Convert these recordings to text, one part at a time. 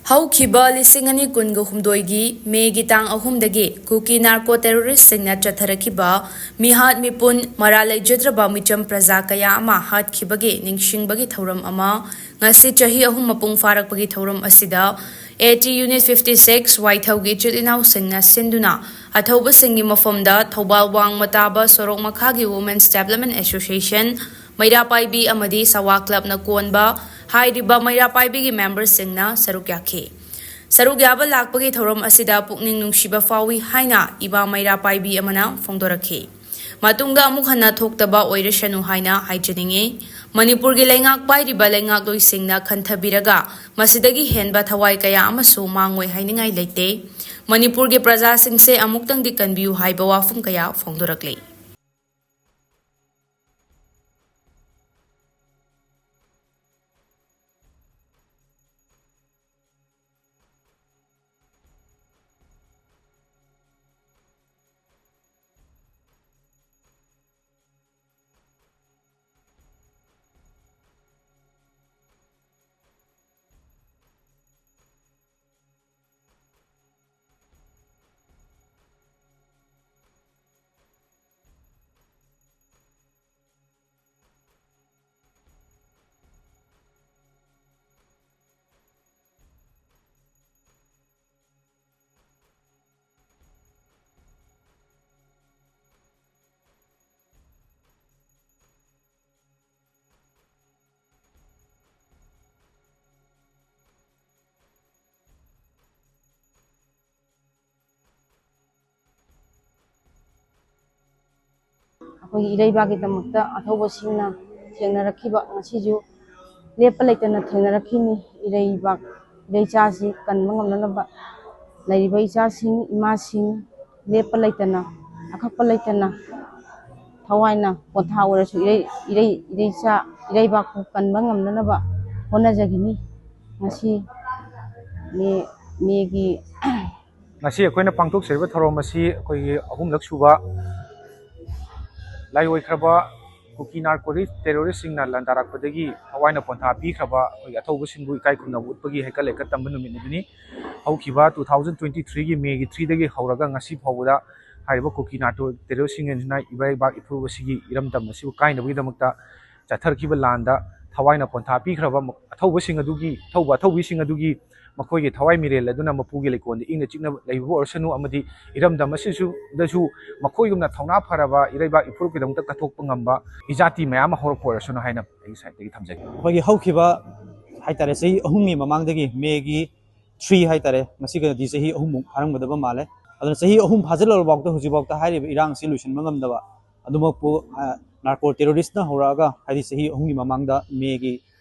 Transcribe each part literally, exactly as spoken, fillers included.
ꯍꯧꯈꯤꯕ ꯂꯤꯁꯤꯡ ꯑꯅꯤ ꯀꯨꯟꯒ ꯍꯨꯝꯗꯣꯏꯒꯤ ꯃꯦꯒꯤ ꯇꯥꯡ ꯑꯍꯨꯝꯗꯒꯤ ꯀꯨꯀꯤ ꯅꯥꯔꯀꯣ ꯇꯦꯔꯣꯔꯤꯁꯁꯤꯡꯅ ꯆꯠꯊꯔꯛꯈꯤꯕ ꯃꯤꯍꯥꯠ ꯃꯤꯄꯨꯟ, ꯃꯔꯥꯜ ꯂꯩꯖꯗ꯭ꯔꯕ ꯃꯤꯆꯝ ꯄ꯭ꯔꯖꯥ ꯀꯌꯥ ꯑꯃ ꯍꯥꯠꯈꯤꯕꯒꯤ ꯅꯤꯡꯁꯤꯡꯕꯒꯤ ꯊꯧꯔꯝ ꯑꯃ ꯉꯁꯤ ꯆꯍꯤ ꯑꯍꯨꯝ ꯃꯄꯨꯡ ꯐꯥꯔꯛꯄꯒꯤ ꯊꯧꯔꯝ ꯑꯁꯤꯗ A T Unit fifty six ꯋꯥꯏꯊꯧꯒꯤ ꯏꯆꯤꯜ ꯏꯅꯥꯎꯁꯤꯡꯅ ꯁꯤꯟꯗꯨꯅ ꯑꯊꯧꯕꯁꯤꯡꯒꯤ ꯃꯐꯝꯗ ꯊꯧꯕꯥꯜ ꯋꯥꯡꯃ ꯇꯥꯕ ꯁꯣꯔꯣꯛ ꯃꯈꯥꯒꯤ Women's Development Association, ꯃꯩꯔꯥ ꯄꯥꯏꯕꯤ ꯑꯃꯗꯤ ꯁꯋꯥ ꯀ꯭ꯂꯕꯅ ꯀꯣꯟꯕ ꯍꯥꯏꯔꯤꯕ ꯃꯩꯔꯥ ꯄꯥꯏꯕꯤꯒꯤ ꯃꯦꯝꯕꯔꯁꯤꯡꯅ ꯁꯔꯨꯛ ꯌꯥꯈꯤ꯫ ꯁꯔꯨꯛ ꯌꯥꯕ ꯂꯥꯛꯄꯒꯤ ꯊꯧꯔꯝ ꯑꯁꯤꯗ ꯄꯨꯛꯅꯤꯡ ꯅꯨꯡꯁꯤꯕ ꯐꯥꯎꯏ ꯍꯥꯏꯅ ꯏꯃꯥ ꯃꯩꯔꯥ ꯄꯥꯏꯕꯤ ꯑꯃꯅ ꯐꯣꯡꯗꯣꯔꯛꯈꯤ꯫ ꯃꯇꯨꯡꯗ ꯑꯃꯨꯛ ꯍꯟꯅ ꯊꯣꯛꯇꯕ ꯑꯣꯏꯔꯁꯅꯨ ꯍꯥꯏꯅ ꯍꯥꯏꯖꯅꯤꯡꯏ꯫ ꯃꯅꯤꯄꯨꯔꯒꯤ ꯂꯩꯉꯥꯛ ꯄꯥꯏꯔꯤꯕ ꯂꯩꯉꯥꯛꯂꯣꯏꯁꯤꯡꯅ ꯈꯟꯊꯕꯤꯔꯒ ꯃꯁꯤꯗꯒꯤ ꯍꯦꯟꯕ ꯊꯋꯥꯏ ꯀꯌꯥ ꯑꯃꯁꯨ ꯃꯥꯡꯉꯣꯏ ꯍꯥꯏꯅꯤꯡꯉꯥꯏ ꯂꯩꯇꯦ꯫ ꯃꯅꯤꯄꯨꯔꯒꯤ ꯄ꯭ꯔꯖꯥꯁꯤꯡꯁꯦ ꯑꯃꯨꯛꯇꯪꯗꯤ ꯀꯟꯕꯤꯌꯨ ꯍꯥꯏꯕ ꯋꯥꯐꯝ ꯀꯌꯥ ꯐꯣꯡꯗꯣꯔꯛꯂꯤ꯫ ꯑꯩꯈꯣꯏꯒꯤ ꯏꯔꯩꯕꯥꯛꯀꯤꯗꯃꯛꯇ ꯑꯊꯧꯕꯁꯤꯡꯅ ꯊꯦꯡꯅꯔꯛꯈꯤꯕ, ꯉꯁꯤꯁꯨ ꯂꯦꯞꯄ ꯂꯩꯇꯅ ꯊꯦꯡꯅꯔꯛꯈꯤꯅꯤ꯫ ꯏꯔꯩꯕꯥꯛ, ꯏꯔꯩꯆꯥꯁꯤ ꯀꯟꯕ ꯉꯝꯅꯅꯕ ꯂꯩꯔꯤꯕ ꯏꯆꯥꯁꯤꯡ, ꯏꯃꯥꯁꯤꯡ ꯂꯦꯞꯄ ꯂꯩꯇꯅ, ꯑꯀꯛꯄ ꯂꯩꯇꯅ ꯊꯋꯥꯏꯅ ꯄꯣꯊꯥ ꯑꯣꯏꯔꯁꯨ ꯏꯔꯩ, ꯏꯔꯩ, ꯏꯔꯩꯆꯥ, ꯏꯔꯩꯕꯥꯛꯄꯨ ꯀꯟꯕ ꯉꯝꯅꯅꯕ ꯍꯣꯠꯅꯖꯒꯅꯤ꯫ ꯉꯁꯤ ꯃꯦ, ꯃꯦꯒꯤ ꯉꯁꯤ ꯑꯩꯈꯣꯏꯅ ꯄꯥꯡꯊꯣꯛꯆꯔꯤꯕ ꯊꯧꯔꯝ ꯑꯁꯤ ꯑꯩꯈꯣꯏꯒꯤ ꯑꯍꯨꯝꯂꯛ ꯁꯨꯕ ꯂꯥꯏ ꯑꯣꯏꯈ꯭ꯔꯕ ꯀꯨꯀꯤ ꯅꯥꯔꯀꯣ ꯇꯦꯔꯣꯔꯤꯁꯁꯤꯡꯅ ꯂꯥꯟꯗꯥꯔꯛꯄꯗꯒꯤ ꯊꯋꯥꯏꯅ ꯄꯣꯟꯊꯥ ꯄꯤꯈ꯭ꯔꯕ ꯑꯩꯈꯣꯏꯒꯤ ꯑꯊꯧꯕꯁꯤꯡꯕꯨ ꯏꯀꯥꯏ ꯈꯨꯝꯅꯕ ꯎꯠꯄꯒꯤ ꯍꯩꯀꯠ ꯂꯩꯀꯠ ꯇꯝꯕ ꯅꯨꯃꯤꯠ ꯑꯗꯨꯅꯤ꯫ ꯍꯧꯈꯤꯕ two thousand twenty three ꯒꯤ May ꯒꯤ three ꯗꯒꯤ ꯍꯧꯔꯒ ꯉꯁꯤ ꯐꯥꯎꯕꯗ ꯍꯥꯏꯔꯤꯕ ꯀꯨꯀꯤ ꯅꯥꯔꯀꯣ ꯇꯦꯔꯣꯔꯤꯁꯁꯤꯡ ꯑꯁꯤꯅ ꯏꯔꯩꯕꯥꯛ ꯏꯐꯨꯔꯨꯞ ꯑꯁꯤꯒꯤ ꯏꯔꯝꯗꯝ ꯑꯁꯤꯕꯨ ꯀꯥꯏꯅꯕꯒꯤꯗꯃꯛꯇ ꯆꯠꯊꯔꯛꯈꯤꯕ ꯂꯥꯟꯗ ꯊꯋꯥꯏꯅ ꯄꯣꯟꯊꯥ ꯄꯤꯈ꯭ꯔꯕ ꯑꯊꯧꯕꯁꯤꯡ ꯑꯗꯨꯒꯤ, ꯑꯊꯧꯕ ꯑꯊꯧꯕꯤꯁꯤꯡ ꯑꯗꯨꯒꯤ ꯃꯈꯣꯏꯒꯤ ꯊꯋꯥꯏ ꯃꯤꯔꯦꯜ ꯑꯗꯨꯅ ꯃꯄꯨꯒꯤ ꯂꯩꯀꯣꯜꯗ ꯏꯪꯅ ꯆꯤꯛꯅ ꯂꯩꯕꯕꯨ ꯑꯣꯏꯔꯁꯅꯨ, ꯑꯃꯗꯤ ꯏꯔꯝꯗꯝ ꯑꯁꯤꯁꯨ, ꯗꯁꯨ ꯃꯈꯣꯏꯒꯨꯝꯅ ꯊꯧꯅꯥ ꯐꯔꯕ ꯏꯔꯩꯕꯥꯛ ꯏꯐꯨꯔꯨꯞꯀꯤꯗꯃꯛꯇ ꯀꯠꯊꯣꯛꯄ ꯉꯝꯕ ꯏꯖꯥꯇꯤ ꯃꯌꯥꯝ ꯑꯃ ꯍꯧꯔꯛꯄ ꯑꯣꯏꯔꯁꯅꯨ ꯍꯥꯏꯅ ꯑꯩꯒꯤ ꯁꯥꯏꯠꯇꯒꯤ ꯊꯝꯖꯒꯦ꯫ ꯑꯩꯈꯣꯏꯒꯤ ꯍꯧꯈꯤꯕ ꯍꯥꯏꯇꯥꯔꯦ, ꯆꯍꯤ ꯑꯍꯨꯝꯒꯤ ꯃꯃꯥꯡꯗꯒꯤ, May ꯒꯤ three ꯍꯥꯏꯇꯥꯔꯦ, ꯉꯁꯤꯒꯗꯤ ꯆꯍꯤ ꯑꯍꯨꯝꯃꯨꯛ ꯐꯥꯔꯝꯒꯗꯕ ꯃꯥꯜꯂꯦ꯫ ꯑꯗꯨꯅ ꯆꯍꯤ ꯑꯍꯨꯝ ꯐꯥꯖꯤꯜꯂꯕꯐꯥꯎꯗ, ꯍꯧꯖꯤꯛꯐꯥꯎꯗ ꯍꯥꯏꯔꯤꯕ ꯏꯔꯥꯡꯁꯤ ꯂꯣꯏꯁꯤꯟꯕ ꯉꯝꯗꯕ, ꯑꯗꯨꯃꯛꯄꯨ, ꯑ, ꯅꯥꯔꯀꯣ ꯇꯦꯔꯣꯔꯤꯁꯅ ꯍꯧꯔꯛꯑꯒ, ꯍꯥꯏꯗꯤ ꯆꯍꯤ ꯑꯍꯨꯝꯒꯤ ꯃꯃꯥꯡꯗ May ꯒꯤ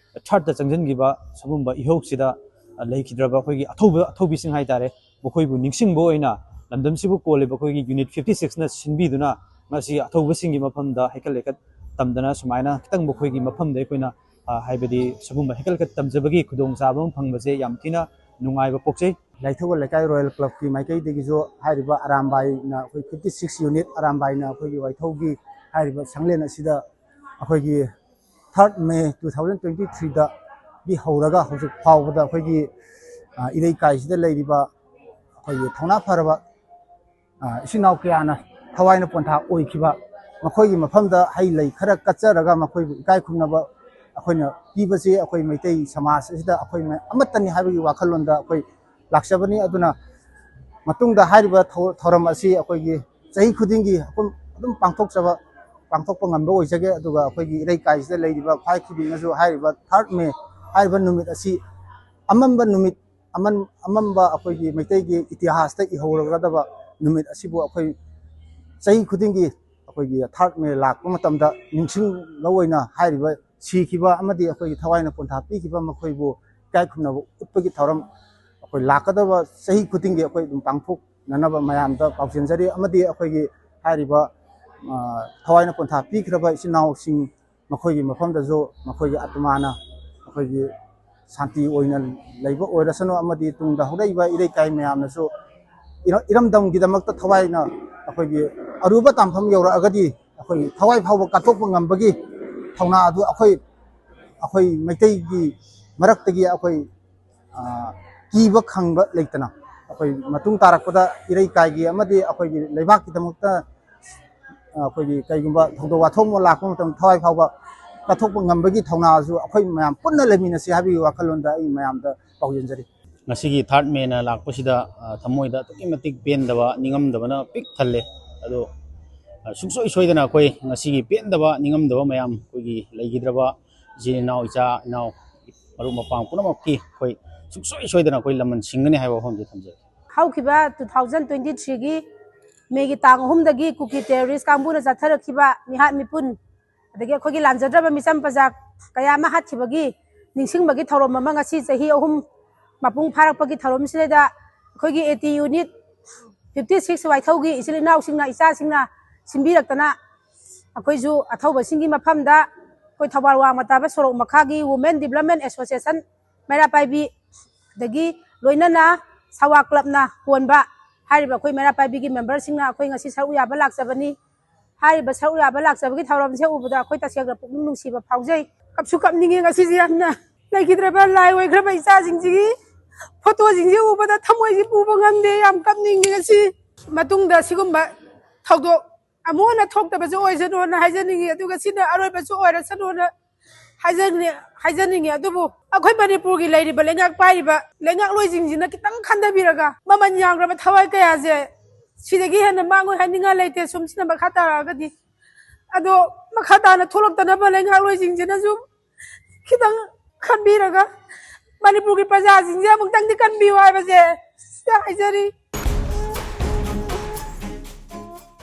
third ꯇ ꯆꯪꯁꯤꯟꯈꯤꯕ ꯁꯤꯒꯨꯝꯕ ꯏꯍꯧꯁꯤꯗ, ꯑ, ꯂꯩꯈꯤꯗ꯭ꯔꯕ ꯑꯩꯈꯣꯏꯒꯤ ꯑꯊꯧꯕ, ꯑꯊꯧꯕꯤꯁꯤꯡ ꯍꯥꯏꯇꯥꯔꯦ, ꯃꯈꯣꯏꯕꯨ ꯅꯤꯡꯁꯤꯡꯕ ꯑꯣꯏꯅ ꯂꯝꯗꯝꯁꯤꯕꯨ ꯀꯣꯜꯂꯤꯕ ꯑꯩꯈꯣꯏꯒꯤ Unit fifty six ꯅ ꯁꯤꯟꯕꯤꯗꯨꯅ ꯉꯁꯤ ꯑꯊꯧꯕꯁꯤꯡꯒꯤ ꯃꯐꯝꯗ ꯍꯩꯀꯠ ꯂꯩꯀꯠ ꯇꯝꯗꯅ ꯁꯨꯃꯥꯏꯅ ꯈꯤꯇꯪ ꯃꯈꯣꯏꯒꯤ ꯃꯐꯝꯗ ꯑꯩꯈꯣꯏꯅ, ꯑ, ꯍꯥꯏꯕꯗꯤ ꯁꯤꯒꯨꯝꯕ ꯍꯩꯀꯠ ꯂꯩꯀꯠ ꯇꯝꯖꯕꯒꯤ ꯈꯨꯗꯣꯡꯆꯥꯕ ꯑꯃ ꯐꯪꯕꯁꯦ ꯌꯥꯝ ꯊꯤꯅ ꯅꯨꯡꯉꯥꯏꯕ ꯄꯣꯛꯆꯩ꯫ ꯂꯥꯏꯊꯧꯒ ꯂꯩꯀꯥꯏ Royal Club ꯀꯤ ꯃꯥꯏꯀꯩꯗꯒꯤꯁꯨ ꯍꯥꯏꯔꯤꯕ ꯑꯔꯥꯝꯕꯥꯏꯅ, ꯑꯩꯈꯣꯏ fifty six unit ꯑꯔꯥꯝꯕꯥꯏꯅ ꯑꯩꯈꯣꯏꯒꯤ ꯋꯥꯏꯊꯧꯒꯤ ꯍꯥꯏꯔꯤꯕ ꯁꯪꯂꯦꯟ ꯑꯁꯤꯗ ꯑꯩꯈꯣꯏꯒꯤ third May two thousand twenty three ꯗꯒꯤ ꯍꯧꯔꯒ ꯍꯧꯖꯤꯛ ꯐꯥꯎꯕꯗ ꯑꯩꯈꯣꯏꯒꯤ, ꯑ, ꯏꯔꯩꯀꯥꯏꯁꯤꯗ ꯂꯩꯔꯤꯕ ꯑꯩꯈꯣꯏꯒꯤ ꯊꯧꯅꯥ ꯐꯔꯕ, ꯑ, ꯏꯆꯤꯟ ꯏꯅꯥꯎ ꯀꯌꯥꯅ ꯊꯋꯥꯏꯅ ꯄꯣꯟꯊꯥ ꯑꯣꯏꯈꯤꯕ, ꯃꯈꯣꯏꯒꯤ ꯃꯐꯝꯗ ꯍꯩ ꯂꯩ ꯈꯔ ꯀꯠꯆꯔꯒ ꯃꯈꯣꯏꯕꯨ ꯏꯀꯥꯏ ꯈꯨꯝꯅꯕ ꯑꯩꯈꯣꯏꯅ ꯄꯤꯕꯁꯤ ꯑꯩꯈꯣꯏ ꯃꯩꯇꯩ ꯁꯃꯥꯖ ꯑꯁꯤꯗ ꯑꯩꯈꯣꯏ ꯑꯃꯠꯇꯅꯤ ꯍꯥꯏꯕꯒꯤ ꯋꯥꯈꯜꯂꯣꯟꯗ ꯑꯩꯈꯣꯏ ꯂꯥꯛꯆꯕꯅꯤ꯫ ꯑꯗꯨꯅ ꯃꯇꯨꯡꯗ ꯍꯥꯏꯔꯤꯕ ꯊꯧ-, ꯊꯧꯔꯝ ꯑꯁꯤ ꯑꯩꯈꯣꯏꯒꯤ ꯆꯍꯤ ꯈꯨꯗꯤꯡꯒꯤ ꯑꯗꯨꯝ, ꯑꯗꯨꯝ ꯄꯥꯡꯊꯣꯛꯆꯕ, ꯄꯥꯡꯊꯣꯛꯄ ꯉꯝꯕ ꯑꯣꯏꯖꯒꯦ꯫ ꯑꯗꯨꯒ ꯑꯩꯈꯣꯏꯒꯤ ꯏꯔꯩꯀꯥꯏꯁꯤꯗ ꯂꯩꯔꯤꯕ ꯈ꯭ꯋꯥꯏ ꯈꯨꯗꯤꯡꯅꯁꯨ ꯍꯥꯏꯔꯤꯕ third May ꯍꯥꯏꯔꯤꯕ ꯅꯨꯃꯤꯠ ꯑꯁꯤ ꯑꯃꯝꯕ ꯅꯨꯃꯤꯠ, ꯑꯃꯟ-, ꯑꯃꯝꯕ ꯑꯩꯈꯣꯏꯒꯤ ꯃꯩꯇꯩꯒꯤ ꯏꯇꯤꯍꯥꯁꯇ ꯏꯍꯧꯔꯒꯗꯕ ꯅꯨꯃꯤꯠ ꯑꯁꯤꯕꯨ ꯑꯩꯈꯣꯏ ꯆꯍꯤ ꯈꯨꯗꯤꯡꯒꯤ ꯑꯩꯈꯣꯏꯒꯤ third May ꯂꯥꯛꯄ ꯃꯇꯝꯗ ꯅꯤꯡꯁꯤꯡꯕ ꯑꯣꯏꯅ ꯍꯥꯏꯔꯤꯕ ꯁꯤꯈꯤꯕ ꯑꯃꯗꯤ ꯑꯩꯈꯣꯏꯒꯤ ꯊꯋꯥꯏꯅ ꯄꯣꯟꯊꯥ ꯄꯤꯈꯤꯕ ꯃꯈꯣꯏꯕꯨ ꯏꯀꯥꯏ ꯈꯨꯝꯅꯕ ꯎꯠꯄꯒꯤ ꯊꯧꯔꯝ ꯑꯩꯈꯣꯏ ꯂꯥꯛꯀꯗꯕ ꯆꯍꯤ ꯈꯨꯗꯤꯡꯒꯤ ꯑꯩꯈꯣꯏ ꯑꯗꯨꯝ ꯄꯥꯡꯊꯣꯛꯅꯅꯕ ꯃꯌꯥꯝꯗ ꯄꯥꯎꯖꯦꯟꯖꯔꯤ꯫ ꯑꯃꯗꯤ ꯑꯩꯈꯣꯏꯒꯤ ꯍꯥꯏꯔꯤꯕ, ꯑ, ꯊꯋꯥꯏꯅ ꯄꯣꯟꯊꯥ ꯄꯤꯈ꯭ꯔꯕ ꯏꯆꯤꯟ ꯏꯅꯥꯎꯁꯤꯡ ꯃꯈꯣꯏꯒꯤ ꯃꯐꯝꯗꯁꯨ ꯃꯈꯣꯏꯒꯤ ꯑꯥꯇꯃꯥꯅ ꯑꯩꯈꯣꯏꯒꯤ ꯁꯥꯟꯇꯤ ꯑꯣꯏꯅ ꯂꯩꯕ ꯑꯣꯏꯔꯁꯅꯨ, ꯑꯃꯗꯤ ꯇꯨꯡꯗ ꯍꯧꯔꯛꯏꯕ ꯏꯔꯩꯀꯥꯏ ꯃꯌꯥꯝꯅꯁꯨ ꯏꯔ-, ꯏꯔꯝꯗꯝꯒꯤꯗꯃꯛꯇ ꯊꯋꯥꯏꯅ ꯑꯩꯈꯣꯏꯒꯤ ꯑꯔꯨꯕ ꯇꯥꯟꯐꯝ ꯌꯧꯔꯛꯑꯒꯗꯤ ꯑꯩꯈꯣꯏ ꯊꯋꯥꯏ ꯐꯥꯎꯕ ꯀꯠꯊꯣꯛꯄ ꯉꯝꯕꯒꯤ ꯊꯧꯅꯥ ꯑꯗꯨ ꯑꯩꯈꯣꯏ, ꯑꯩꯈꯣꯏ ꯃꯩꯇꯩꯒꯤ ꯃꯔꯛꯇꯒꯤ ꯑꯩꯈꯣꯏ, ꯑ, ꯀꯤꯕ ꯈꯪꯕ ꯂꯩꯇꯅ ꯑꯩꯈꯣꯏ ꯃꯇꯨꯡ ꯇꯥꯔꯛꯄꯗ ꯏꯔꯩꯀꯥꯏꯒꯤ ꯑꯃꯗꯤ ꯑꯩꯈꯣꯏꯒꯤ ꯂꯩꯕꯥꯛꯀꯤꯗꯃꯛꯇ, ꯑ, ꯑꯩꯈꯣꯏꯒꯤ ꯀꯩꯒꯨꯝꯕ ꯊꯧꯗꯣꯛ ꯋꯥꯊꯣꯛ ꯑꯃ ꯂꯥꯛꯄ ꯃꯇꯝꯗ ꯊꯋꯥꯏ ꯐꯥꯎꯕ ꯀꯠꯊꯣꯛꯄ ꯉꯝꯕꯒꯤ ꯊꯧꯅꯥꯁꯨ ꯑꯩꯈꯣꯏ ꯃꯌꯥꯝ ꯄꯨꯟꯅ ꯂꯩꯃꯤꯟꯅꯁꯤ ꯍꯥꯏꯕꯒꯤ ꯋꯥꯈꯜꯂꯣꯟꯗ ꯑꯩ ꯃꯌꯥꯝꯗ ꯄꯥꯎꯖꯦꯟꯖꯔꯤ꯫ ꯉꯁꯤꯒꯤ ꯊꯥꯔꯠ ꯃꯦꯅ ꯂꯥꯛꯄꯁꯤꯗ, ꯑ, ꯊꯃꯣꯏꯗ ꯑꯗꯨꯛꯀꯤ ꯃꯇꯤꯛ ꯄꯦꯟꯗꯕ, ꯅꯤꯡꯉꯝꯗꯕꯅ ꯄꯤꯛ ꯊꯜꯂꯦ꯫ ꯑꯗꯣ, ꯑ, ꯁꯨꯡꯁꯣꯏ ꯁꯣꯏꯗꯅ ꯑꯩꯈꯣꯏ ꯉꯁꯤꯒꯤ ꯄꯦꯟꯗꯕ, ꯅꯤꯡꯉꯝꯗꯕ ꯃꯌꯥꯝ, ꯑꯩꯈꯣꯏꯒꯤ ꯂꯩꯈꯤꯗ꯭ꯔꯕ ꯏꯆꯤꯜ ꯏꯅꯥꯎ, ꯏꯆꯥ ꯏꯅꯥꯎ, ꯃꯔꯨꯞ ꯃꯄꯥꯡ ꯄꯨꯝꯅꯃꯛꯀꯤ ꯑꯩꯈꯣꯏ ꯁꯨꯡꯁꯣꯏ ꯁꯣꯏꯗꯅ ꯑꯩꯈꯣꯏ ꯂꯃꯟ ꯁꯤꯡꯒꯅꯤ ꯍꯥꯏꯕ ꯋꯥꯐꯝꯁꯦ ꯊꯝꯖꯒꯦ꯫ ꯍꯧꯈꯤꯕ two thousand twenty threeꯒꯤ ꯃꯦꯒꯤ ꯇꯥꯡ ꯑꯍꯨꯝꯗꯒꯤ ꯀꯨꯀꯤ ꯇꯦꯔꯣꯔꯤꯁ ꯀꯥꯡꯕꯨꯅ ꯆꯠꯊꯔꯛꯈꯤꯕ ꯃꯤꯍꯥꯠ ꯃꯤꯄꯨꯟ, ꯑꯗꯒꯤ ꯑꯩꯈꯣꯏꯒꯤ ꯂꯥꯟꯖꯗ꯭ꯔꯕ ꯃꯤꯆꯝ ꯄ꯭ꯔꯖꯥ ꯀꯌꯥ ꯑꯃ ꯍꯥꯠꯈꯤꯕꯒꯤ ꯅꯤꯡꯁꯤꯡꯕꯒꯤ ꯊꯧꯔꯝ ꯑꯃ ꯉꯁꯤ ꯆꯍꯤ ꯑꯍꯨꯝ ꯃꯄꯨꯡ ꯐꯥꯔꯛꯄꯒꯤ ꯊꯧꯔꯝꯁꯤꯗꯩꯗ ꯑꯩꯈꯣꯏꯒꯤ AT unit fifty six ꯋꯥꯏꯊꯧꯒꯤ ꯏꯆꯤꯜ ꯏꯅꯥꯎꯁꯤꯡꯅ, ꯏꯆꯥꯁꯤꯡꯅ ꯁꯤꯟꯕꯤꯔꯛꯇꯅ ꯑꯩꯈꯣꯏꯁꯨ ꯑꯊꯧꯕꯁꯤꯡꯒꯤ ꯃꯐꯝꯗ ꯑꯩꯈꯣꯏ ꯊꯧꯕꯥꯜ ꯋꯥꯡꯃ ꯇꯥꯕ ꯁꯣꯔꯣꯛ ꯃꯈꯥꯒꯤ Women Development Association ꯃꯩꯔꯥ ꯄꯥꯏꯕꯤ, ꯑꯗꯒꯤ ꯂꯣꯏꯅꯅ ꯁꯋꯥ ꯀ꯭ꯂꯕꯅ ꯀꯣꯟꯕ ꯍꯥꯏꯔꯤꯕ ꯑꯩꯈꯣꯏ ꯃꯩꯔꯥ ꯄꯥꯏꯕꯤꯒꯤ ꯃꯦꯝꯕꯔꯁꯤꯡꯅ ꯑꯩꯈꯣꯏ ꯉꯁꯤ ꯁꯔꯨꯛ ꯌꯥꯕ ꯂꯥꯛꯆꯕꯅꯤ꯫ ꯍꯥꯏꯔꯤꯕ ꯁꯔꯨꯛ ꯌꯥꯕ ꯂꯥꯛꯆꯕꯒꯤ ꯊꯧꯔꯝꯁꯦ ꯎꯕꯗ ꯑꯩꯈꯣꯏ ꯇꯁꯦꯡꯅ ꯄꯨꯛꯅꯤꯡ ꯅꯨꯡꯁꯤꯕ ꯐꯥꯎꯖꯩ꯫ ꯀꯞꯁꯨ ꯀꯞꯅꯤꯡꯉꯦ ꯉꯁꯤꯁꯦ ꯌꯥꯝꯅ꯫ ꯂꯩꯈꯤꯗ꯭ꯔꯕ ꯂꯥꯏ ꯑꯣꯏꯈ꯭ꯔꯕ ꯏꯆꯥꯁꯤꯡꯁꯤꯒꯤ ꯐꯣꯇꯣꯁꯤꯡꯁꯦ ꯎꯕꯗ ꯊꯃꯣꯏꯁꯦ ꯄꯨꯕ ꯉꯝꯗꯦ꯫ ꯌꯥꯝ ꯀꯞꯅꯤꯡꯉꯦ ꯉꯁꯤ꯫ ꯃꯇꯨꯡꯗ ꯁꯤꯒꯨꯝꯕ ꯊꯧꯗꯣꯛ ꯑꯃꯨꯛ ꯍꯟꯅ ꯊꯣꯛꯇꯕꯁꯨ ꯑꯣꯏꯁꯅꯨꯅ ꯍꯥꯏꯖꯅꯤꯡꯉꯤ, ꯑꯗꯨꯒ ꯁꯤꯅ ꯑꯔꯣꯏꯕꯁꯨ ꯑꯣꯏꯔꯁꯅꯨꯅ ꯍꯥꯏꯖꯅꯤꯡꯉꯤ꯫ ꯍꯥꯏꯖꯅꯤꯡꯉꯤ꯫ ꯑꯗꯨꯕꯨ ꯑꯩꯈꯣꯏ ꯃꯅꯤꯄꯨꯔꯒꯤ ꯂꯩꯔꯤꯕ ꯂꯩꯉꯥꯛ ꯄꯥꯏꯔꯤꯕ ꯂꯩꯉꯥꯛꯂꯣꯏꯁꯤꯡꯁꯤꯅ ꯈꯤꯇꯪ ꯈꯟꯊꯕꯤꯔꯒ, ꯃꯃꯜ ꯌꯥꯝꯈ꯭ꯔꯕ ꯊꯋꯥꯏ ꯀꯌꯥꯁꯦ ꯁꯤꯗꯒꯤ ꯍꯦꯟꯅ ꯃꯥꯡꯉꯣꯏ ꯍꯥꯏꯅꯤꯡꯉꯥꯏ ꯂꯩꯇꯦ꯫ ꯁꯨꯝ ꯁꯤꯅ ꯃꯈꯥ ꯇꯥꯔꯛꯑꯒꯗꯤ, ꯑꯗꯣ ꯃꯈꯥ ꯇꯥꯅ ꯊꯣꯛꯂꯛꯇꯅꯕ ꯂꯩꯉꯥꯛꯂꯣꯏꯁꯤꯡꯁꯤꯅꯁꯨ ꯈꯤꯇꯪ ꯈꯟꯕꯤꯔꯒ ꯃꯅꯤꯄꯨꯔꯒꯤ ꯄ꯭ꯔꯖꯥꯁꯤꯡꯁꯦ ꯑꯃꯨꯛꯇꯪꯗꯤ ꯀꯟꯕꯤꯌꯨ ꯍꯥꯏꯕꯁꯦ ꯁꯤꯗ ꯍꯥꯏꯖꯔꯤ꯫